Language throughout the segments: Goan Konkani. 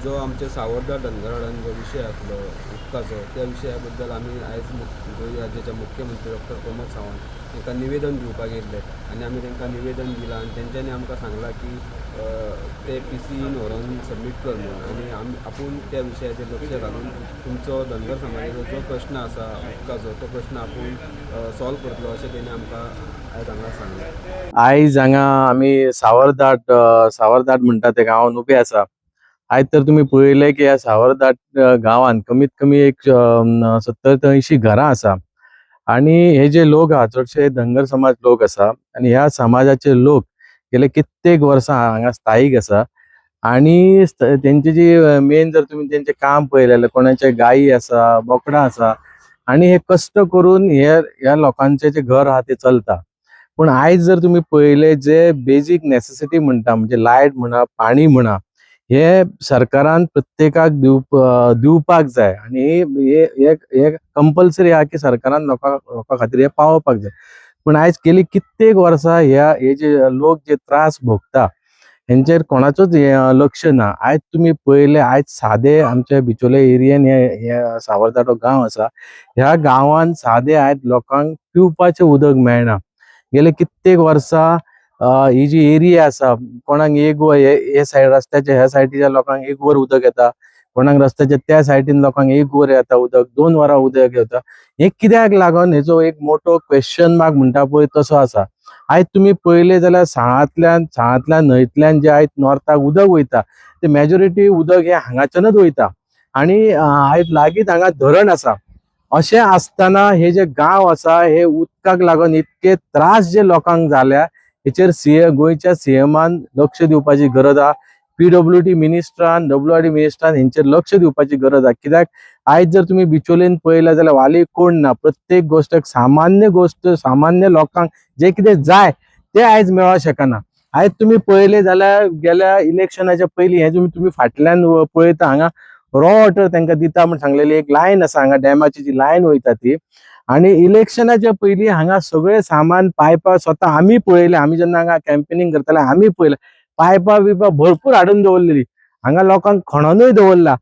जो आमच्या सावर्डा धनगराडान जो विशय आसलो उदकाचो, त्या विशया बद्दल आमी आयज गोंय राज्याचे मुख्यमंत्री डॉक्टर प्रमोद सावंत तांकां निवेदन दिवपाक येयल्ले आनी आमी तांकां निवेदन दिलां आनी तेंच्यांनी आमकां सांगलां की ते पीसीन व्हरोन सबमीट कर म्हणून आनी आमी आपूण त्या विशयाचेर लक्ष घालून तुमचो धनगर समाजाचो जो प्रश्न आसा उदकाचो, तो प्रश्न आपूण सॉल्व करतलो अशें तेणी आमकां आयज हांगा सांगलें. आयज हांगा आमी सावरदाट, सावरदाट म्हणटा ते गांवान उबे आसा. आयज तर तुमी पळयलें की ह्या सावरदाट गांवान कमीत कमी एक 70 ते 80 घरां आसा आनी हे जे लोक आहा, चडशे धनगर समाज लोक आसा आनी ह्या समाजाचे लोक गेले कित्येक वर्सां हांगा स्थायीक आसा आनी तेंची जी मेन जर तुमी तेंचें काम पळयलें जाल्यार कोणाचे गायी आसा, बोकडां आसा आनी हे कश्ट करून हे ह्या लोकांचें जें घर आहा तें चलता. पूण आयज जर तुमी पळयलें, जे बेजीक नेसेसिटी म्हणटा, म्हणजे लायट म्हणा, पाणी म्हणा, हे सरकारान प्रत्येकाक दिवपाक जाय आनी हे हे हे कंपल्सरी आहा की सरकारान लोकां खातीर हे पावोवपाक जाय. पूण आयज गेली कित्येक वर्सां ह्या हे जे लोक जे त्रास भोगता, हेंचेर कोणाचोच हे लक्ष ना. आयज तुमी पळयले, आयज सादे आमच्या बिचोले एरियेन हे हे सावरदाटो गांव आसा, ह्या गांवान सादे आयज लोकांक पिवपाचें उदक मेळना. गेले कित्येक वर्सां ही जी एरिया आसा, कोणाक एक वर हे हे सायड रस्त्याच्या ह्या सायडीच्या लोकांक एक वर उदक येता, कोणाक रस्त्याच्या त्या सायडीन लोकांक एक वर येता उदक, 2 वरां उदक येता. हें कित्याक लागून, हेचो एक मोठो क्वेश्चन मार्क म्हणटा पळय तसो आसा. आयज तुमी पळयलें जाल्यार साळांतल्यान न्हंयतल्यान जे आयज नॉर्थाक उदक वयता, ते मेजॉरिटी उदक हें हांगाच्यानच वयता आनी आयज लागींच हांगा धरण आसा. अशें आसतना हे जे गांव आसा, हे उदकाक लागून इतके त्रास जे लोकांक जाल्या, हेचेर गोंयच्या सीएमान लक्ष दिवपाची गरज आहा. पीडब्ल्यूडी मिनिस्ट्रान, डब्ल्यूआरडी मिनिस्ट्रान हेंचेर लक्ष दिवपाची गरज आहा. कित्याक आयज जर तुमी बिचोलेन पळयलें जाल्यार वाली कोण ना. प्रत्येक गोश्ट, सामान्य गोश्ट, सामान्य लोकांक जे कितें जाय तें आयज मेळोंक शकना. आयज तुमी पळयलें जाल्यार गेल्या इलेक्शनाच्या पयलीं हें तुमी फाटल्यान पळयता, हांगा रॉ वॉटर तांकां दिता म्हण सांगलेली एक लायन आसा हांगा, डॅमाची जी लायन वयता ती. आनी इलेक्शनाच्या पयलीं हांगा सगळें सामान, पायपां स्वता आमी पळयलें. आमी जेन्ना हांगा कॅम्पेनिंग करताले, आमी पळयलें, पायपां बिपां भरपूर हाडून दवरलेली हांगा, लोकांक खणोनूय दवरला.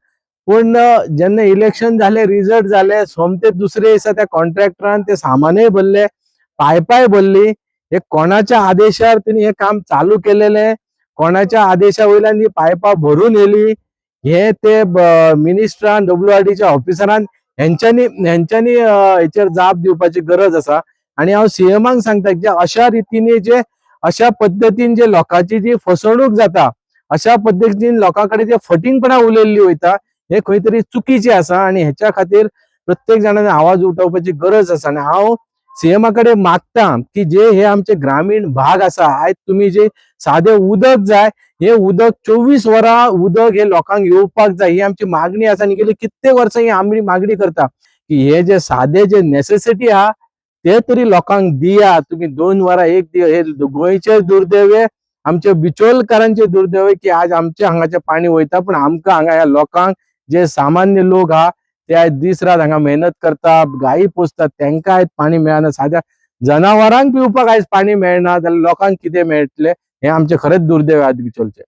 पूण जेन्ना इलेक्शन जालें, रिजल्ट जाले, सोमते दुसरे दिसा त्या कॉन्ट्रॅक्टरान ते सामानूय भरले, पायपाय भरली. हे कोणाच्या आदेशार तेणी हें काम चालू केलेलें, कोणाच्या आदेशा वयल्यान ही पायपां भरून येयली, हे ते मिनिस्ट्रान, डब्ल्यूआरडीच्या ऑफिसरान हेंच्यांनी हेचेर जाप दिवपाची गरज आसा. आनी हांव सीएमाक सांगता की अशा रितीने जे, अशा पद्दतीन जे लोकांची जी फसवणूक जाता, अशा पद्दतीन लोकां कडेन जे फटींगपणा उलयल्ली वयता, हे खंय तरी चुकीचें आसा आनी हेच्या खातीर प्रत्येक जाणांनी आवाज उठोवपाची गरज आसा. आनी हांव सीएमा कडेन मागता की जे हे आमचे ग्रामीण भाग आसा, आयज तुमी जे सादें उदक जाय, हे उदक 24 वरां उदक हे लोकांक येवपाक जाय, ही आमची मागणी आसा. आनी गेली कित्येक वर्सां ही आमी मागणी करता की हे जे सादे जे नेसेसिटी आहा ते तरी लोकांक दिया तुम्ही 2 वरां एक दिया. हे गोंयचे दुर्दैव, आमचे बिचोलकारांचे दुर्दैव की आज आमचे हांगाचे पाणी वयता, पण आमकां हांगा ह्या लोकांक, जे सामान्य लोक आहा ते आयज दीस रात हांगा मेहनत करता, गायी पोसतात, तांकां आयज पाणी मेळना. साद्या जनावरांक पिवपाक आयज पाणी मेळना जाल्यार लोकांक कितें मेळटलें? हें आमचें खरेंच दुर्दैव आज बिचोलचें.